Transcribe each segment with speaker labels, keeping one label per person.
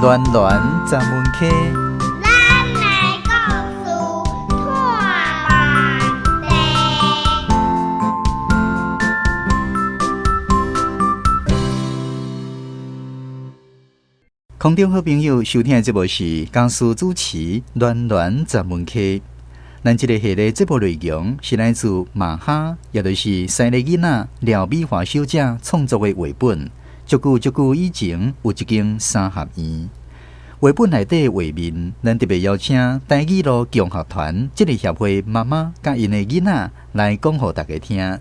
Speaker 1: 暖暖十门溪。
Speaker 2: 咱的故事拖慢地。
Speaker 1: 空中好朋友收听的节目是江苏主持暖暖十门溪。咱這个系列节目内容是来自马哈，也就是西丽囡仔廖美华小姐创作的绘本。足久足久以前，有一间三合院。绘本内底画面，咱特别邀请台语路共学团这个协会妈妈佮𪜶的囡仔来讲予大家听。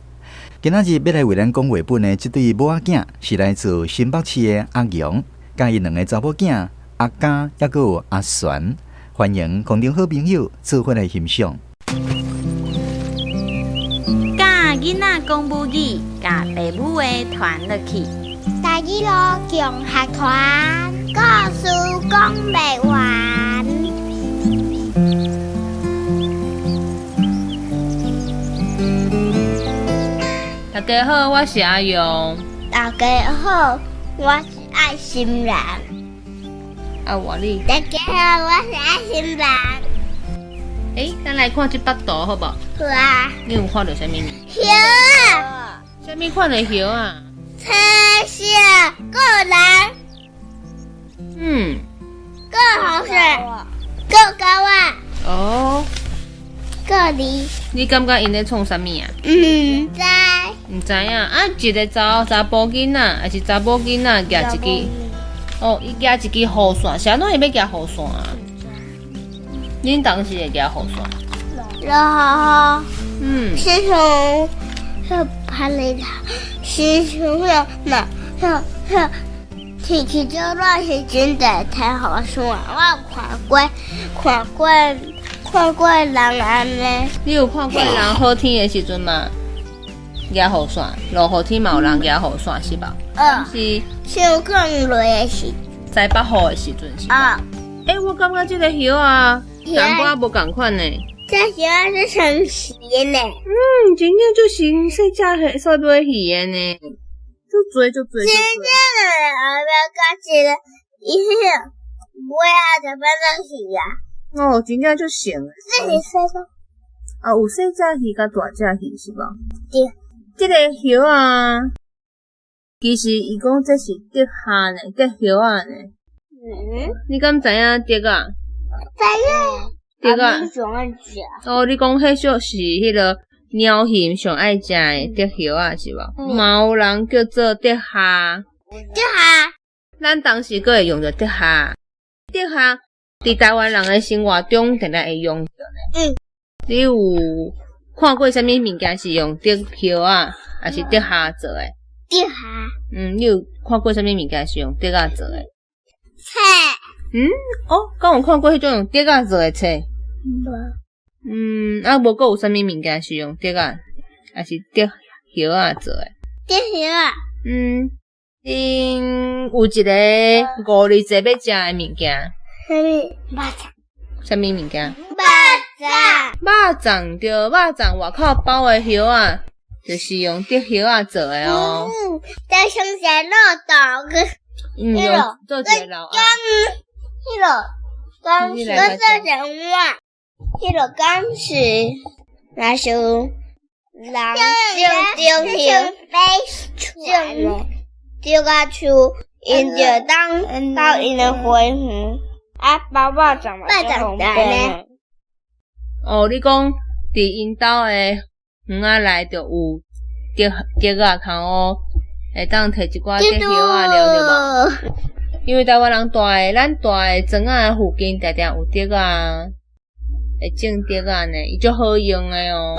Speaker 1: 今仔日欲来为咱讲绘本的这对母仔囝，是来自新北市的阿强，佮𪜶两个查某囝阿嘉，犹阁有阿璇。欢迎空中好朋友做伙来欣赏。
Speaker 3: 教囡仔讲母语，共爸母的传落去。
Speaker 2: 台语路共学团，故事讲袂完。
Speaker 4: 大家好，我是阿勇。
Speaker 2: 大家好，我是爱心人。
Speaker 4: 啊，我你。
Speaker 2: 大家好，我是爱心人。
Speaker 4: 欸，咱来看这幅图好无？
Speaker 2: 好啊。
Speaker 4: 你有看著啥物？
Speaker 2: 叶啊。
Speaker 4: 啥物款的叶啊？
Speaker 2: 青色、阁蓝。阁红色、阁高啊。
Speaker 4: 哦。
Speaker 2: 阁绿。
Speaker 4: 你感觉𪜶咧创啥物啊？
Speaker 2: 毋知。
Speaker 4: 毋知影啊！一个查查埔囡仔，抑是查某囡仔，举一支。哦，伊举一支雨伞，是按怎伊欲举雨伞啊？恁当时会举雨伞？
Speaker 2: 落雨。是从是拍雷是从那那那天气就热时阵就提雨伞。我有看过，看过，看过人按呢。
Speaker 4: 你有看过人好天的时阵嘛？举雨伞，落雨天嘛有人举雨伞是吧？是。
Speaker 2: 像降落的时。
Speaker 4: 西北雨的时阵是吧？欸，我感觉这个叶啊，淡薄仔无仝款呢。
Speaker 2: 这叶仔是生鱼的呢。
Speaker 4: 真正就生细只鱼、细尾鱼的呢，足济足济。
Speaker 2: 真正的后壁加一个，伊彼个尾仔就变做鱼啊。
Speaker 4: 哦，真正足像的。
Speaker 2: 这是细只。
Speaker 4: 啊，有细只鱼佮大只鱼是无？
Speaker 2: 对。
Speaker 4: 这个叶啊，其实伊讲这是竹箬呢，竹叶仔呢。你敢知影竹仔？
Speaker 2: 知影。
Speaker 4: 竹仔。哦，你讲彼小是彼个猫熊上爱食的竹叶仔是无？嘛有人叫做竹箬。
Speaker 2: 竹箬。
Speaker 4: 咱当时阁会用著竹箬。竹箬伫台湾人的生活中，定定会用著呢。你有看过啥物物件是用竹叶仔，抑是竹箬做的？
Speaker 2: 竹箬。
Speaker 4: 你有看过啥物物件是用竹仔做的？
Speaker 2: 册。
Speaker 4: 哦，敢有看过彼种用竹仔做的册？
Speaker 2: 无。
Speaker 4: 啊，无阁有啥物物件是用竹仔，抑是竹叶仔做的？
Speaker 2: 竹叶仔。
Speaker 4: 恁有一个五日节欲食的物件。
Speaker 2: 啥物？肉粽。
Speaker 4: 啥物物件？
Speaker 2: 肉粽。
Speaker 4: 肉粽对，肉粽外口包的叶仔，就是用竹叶仔做的哦。
Speaker 2: 就像一个老豆个。
Speaker 4: 用做一个老鸭。
Speaker 2: 彼个敢是，我做一个碗，彼个敢是，若是有人种种种竹仔树，𪜶就当到𪜶的花园，啊，包肉粽嘛，肉粽呢？
Speaker 4: 哦，你讲伫𪜶兜的园仔内就有竹竹仔空哦，会当提一寡竹叶仔了，对无？因为台湾人住的，咱住的庄仔附近，定定有竹仔，会种竹仔呢，伊足好用的哦。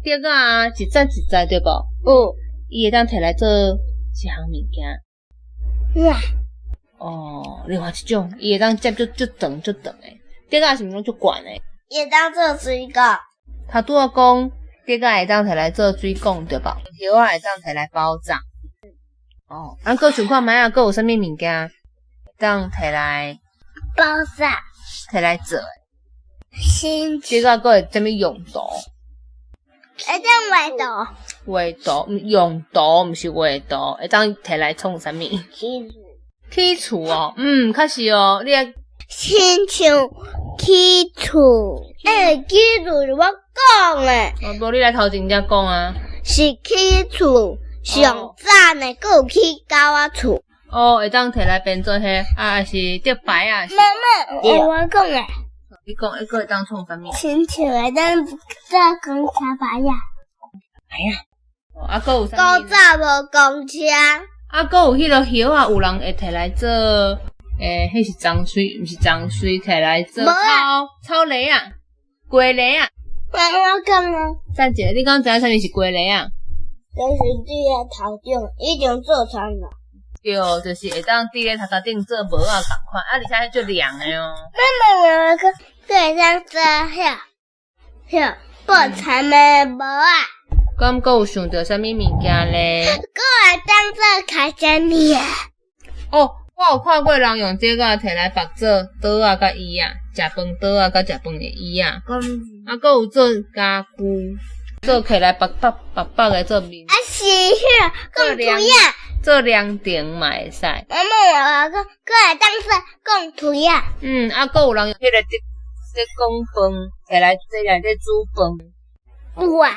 Speaker 4: 竹仔一节一节对无？
Speaker 2: 有。
Speaker 4: 伊会当提来做一项物件。
Speaker 2: 哇！
Speaker 4: 哦，另外一种，伊会当接足足长足长的，竹仔是毋是拢足悬的？
Speaker 2: 会当做水果。
Speaker 4: 头拄仔讲，竹仔会当提来做水果对无？叶仔会当提来包粽。哦，啊，阁想看觅啊，阁有啥物物件会当提来
Speaker 2: 包粽？
Speaker 4: 提来做？
Speaker 2: 新
Speaker 4: 这个阁会啥物用途？
Speaker 2: 会当画图。
Speaker 4: 画图，用途，毋是画图，会当提来创啥物？起厝哦，嗯，確實哦，你來
Speaker 2: 親像起厝，欸，起厝是我講的。
Speaker 4: 哦，無你來頭前才講啊。
Speaker 2: 是起厝上早呢，閣有起狗仔厝。
Speaker 4: 哦，會當提來變做彼，啊，是竹排啊。
Speaker 2: 媽媽，欸，我講的。
Speaker 4: 你講，閣會當創啥物？
Speaker 2: 親像會當做公車牌仔。
Speaker 4: 哎呀，啊，閣有啥物？
Speaker 2: 古早無公車。
Speaker 4: 啊，閣有彼个葉仔，有人會提來做，欸，彼是樟穗，毋是樟穗，提來做草草梨仔，雞梨仔。
Speaker 2: 我講啊。
Speaker 4: 等一下，你敢知影啥物是雞梨仔？
Speaker 2: 就是佇咧頭頂已經做田啦。
Speaker 4: 對，就是會當佇咧頭殼頂做帽仔仝款，啊，而且彼足涼的哦。
Speaker 2: 媽媽，我講，閣會當做遐遐布田的帽仔。
Speaker 4: 敢閣有想著啥物物件咧？
Speaker 2: 閣會當做卡車呢？
Speaker 4: 哦，我有看過人用這個提來縛做桌仔佮椅仔，食飯桌仔佮食飯的椅仔。啊，閣有做家具，做起來縛縛縛縛的做面。
Speaker 2: 啊是彼個講圖仔。
Speaker 4: 做涼亭嘛會使。
Speaker 2: 媽媽，我講，閣會當做講圖仔。
Speaker 4: 嗯，啊，閣有人用彼個竹竹講飯，提來這內底煮飯。
Speaker 2: 有啊。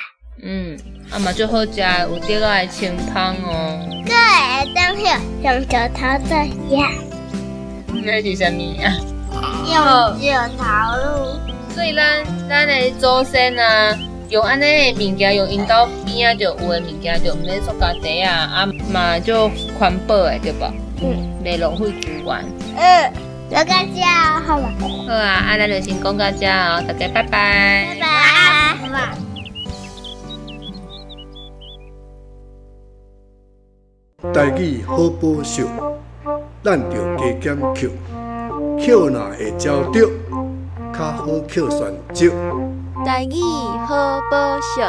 Speaker 4: 嗯，啊嘛足好食的，有竹仔的清芳哦。
Speaker 2: 閣會當彼用石頭做嘢。
Speaker 4: 那是啥物啊？
Speaker 2: 用石頭路。
Speaker 4: 所以咱咱的祖先啊，用按呢的物件，用𪜶兜邊仔就有的物件，就毋免塑膠袋仔，啊嘛足環保的，對無？嗯。袂浪費資源。
Speaker 2: 嗯，就到這好無？
Speaker 4: 好啊，啊咱就先講到這哦，大家拜拜。
Speaker 2: 拜拜。拜拜。
Speaker 5: 台語好寶惜，咱著加減抾，抾若會招著，較好抾旋石。
Speaker 3: 台語好寶惜。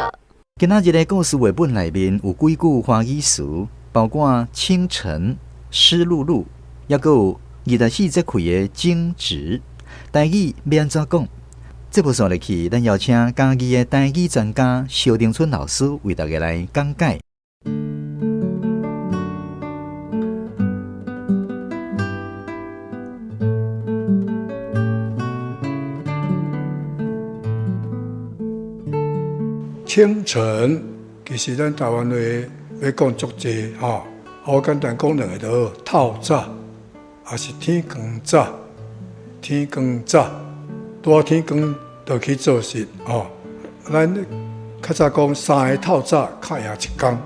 Speaker 1: 今仔日的故事繪本內面有幾句華語詞，包括清晨、濕漉漉，抑閣有24節氣的驚蟄。台語欲按怎講？節目紲落去，咱邀請嘉義的台語專家蕭丁春老師為大家來講解。
Speaker 5: 清晨，其實咱台灣話欲講足濟吼，我簡單講兩个就好。透早，抑是天光早，天光早，拄仔天光就去做事吼。咱較早講三个透早較贏一工，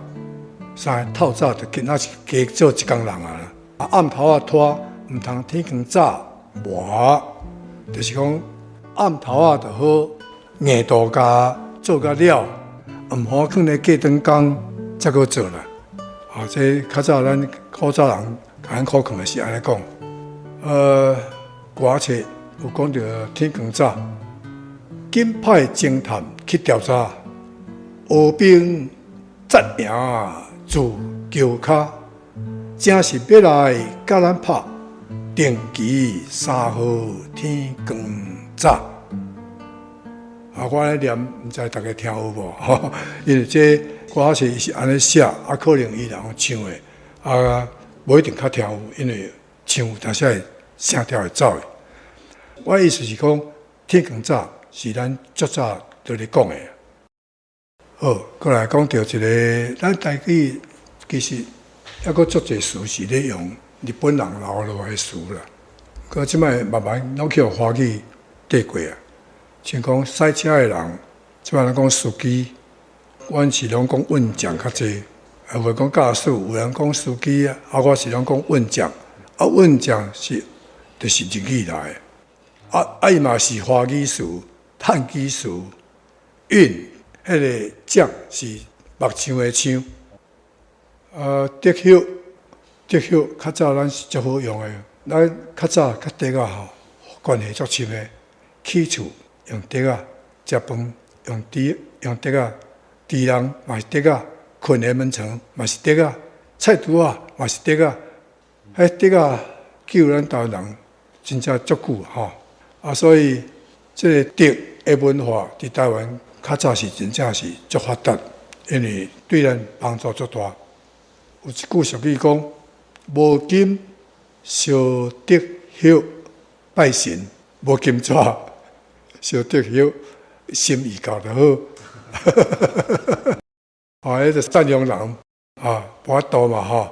Speaker 5: 三个透早就今仔是加做一工人啊。啊，暗頭仔拖，毋通天光早磨，就是講暗頭仔就好硬度共做甲了。毋好囥咧過長工，才閣做啦。啊，這較早咱古早人共咱苦勸的是按呢講。歌冊有講著天光早，緊派偵探去調查，烏兵扎營自橋跤，正是欲來共咱拍，定期三號天光早。啊，我咧念，毋知大家聽有無？因為這歌詞伊是按呢寫，啊，可能伊人唱的，啊，無一定較聽有，因為唱有當時會聲調會走去。我意思是講，天光早是咱足早就咧講的。好，閣來講著一个，咱台語其實猶閣足濟詞是咧用日本人留落來的詞啦。閣這擺慢慢攏去予華語帶過啊。像講駛車的人，這擺人講司機，阮是攏講運將較濟，啊，有講駕駛，有人講司機啊，啊，我是攏講運將，啊，運將是就是日語來的，啊啊，伊嘛是華語詞、漢語詞，運彼个將是木匠的匠，啊，竹葉，竹葉較早咱是足好用的，咱較早佮竹仔吼關係足深的，起厝。用竹仔，食飯用竹用竹仔，豬籠嘛是竹仔，睏的眠床嘛是竹仔，菜櫥仔嘛是竹仔，彼竹仔救咱台灣人真正足久吼。啊，所以這个竹的文化佇台灣較早是真正是足發達，因為對咱幫助足大。有一句俗語講：無金燒竹葉拜神，無金紙，燒竹葉心意到就好。啊，彼個讚揚人啊，無法度嘛吼。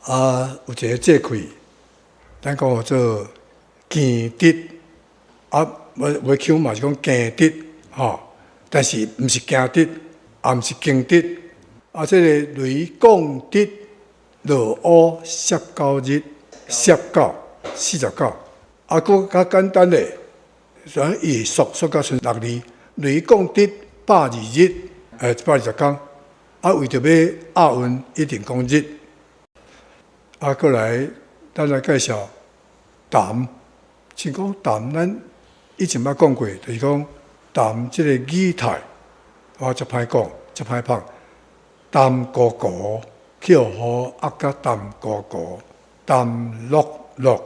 Speaker 5: 啊，有一個節氣，咱講叫做驚蟄，啊，無腔嘛是講驚蟄，吼，但是毋是驚蟄，也毋是驚蟄。啊，這個雷公蟄落雨49日，49 49，啊，閣較簡單的，所以伊縮縮到剩六字，雷公蟄120日，120工。啊，為著欲押韻，一定講日。啊，閣來，咱來介紹澹。像講澹，咱以前捌講過，就是講澹這個語態，我足歹講，足歹拍。澹糊糊，去予雨壓甲澹糊糊，澹漉漉，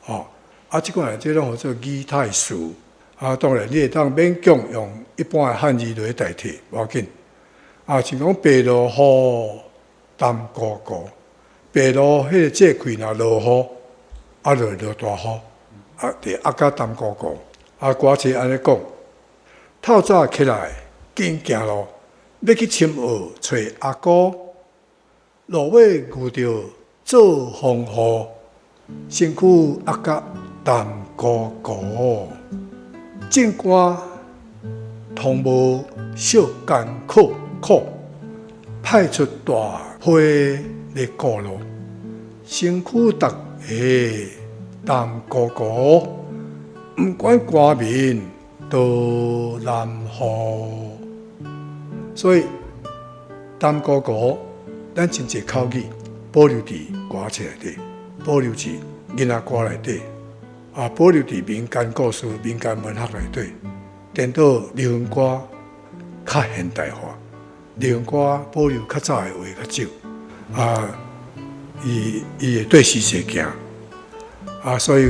Speaker 5: 吼。啊，這款這攏號做語態詞。啊，當然你會當勉強用一般的漢字來代替，無要緊。啊，像講白落雨，澹糊糊，白露彼個節氣若落雨，啊，就會落大雨，啊，就壓甲澹糊糊。啊，歌詞按呢講：透早起來，緊行路，欲去深澳揣阿姑，路尾遇著做風雨，身軀壓甲澹糊糊。政官通無小艱苦苦，派出大批來顧路，身軀逐个澹糊糊，毋管官民到南湖。所以澹糊糊，咱真濟口語保留佇歌冊內底，保留佇囡仔歌內底，啊，保留佇民間故事、民間文學內底，顛倒流行歌較現代化，流行歌保留較早的話較少，啊，伊會對時勢行，啊，所以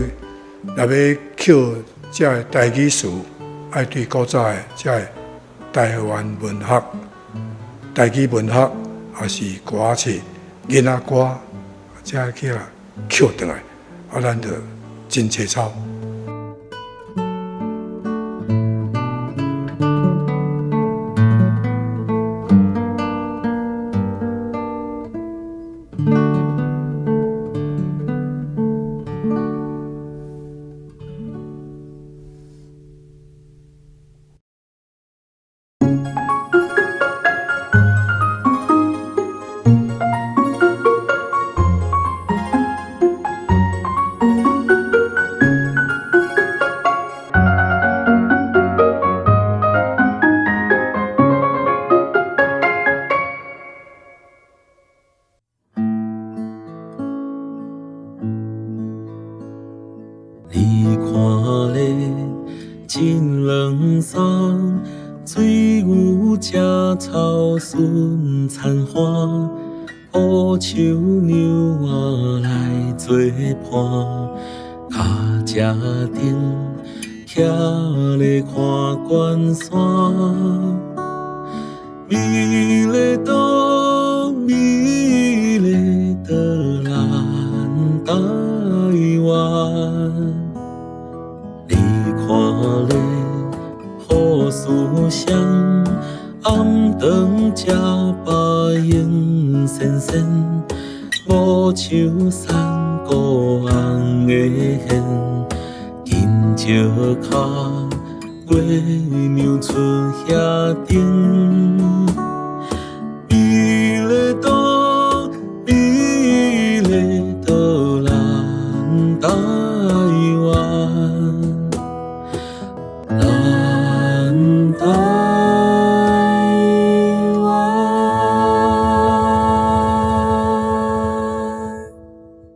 Speaker 5: 若欲捡這个台語詞，愛對古早的這个台灣文學、台語文學，抑是歌冊、囡仔歌，這个去啊抾轉來，啊，咱就真凄慘。
Speaker 6: 你看咧，真软松，水牛食草顺田花，乌树娘仔来做伴，跤车顶徛咧看关山，美丽岛，美丽的咱台湾。你看咧，好思想，暗顿食饱用仙仙，无像山谷红的现，金石跤，月娘出遐顶。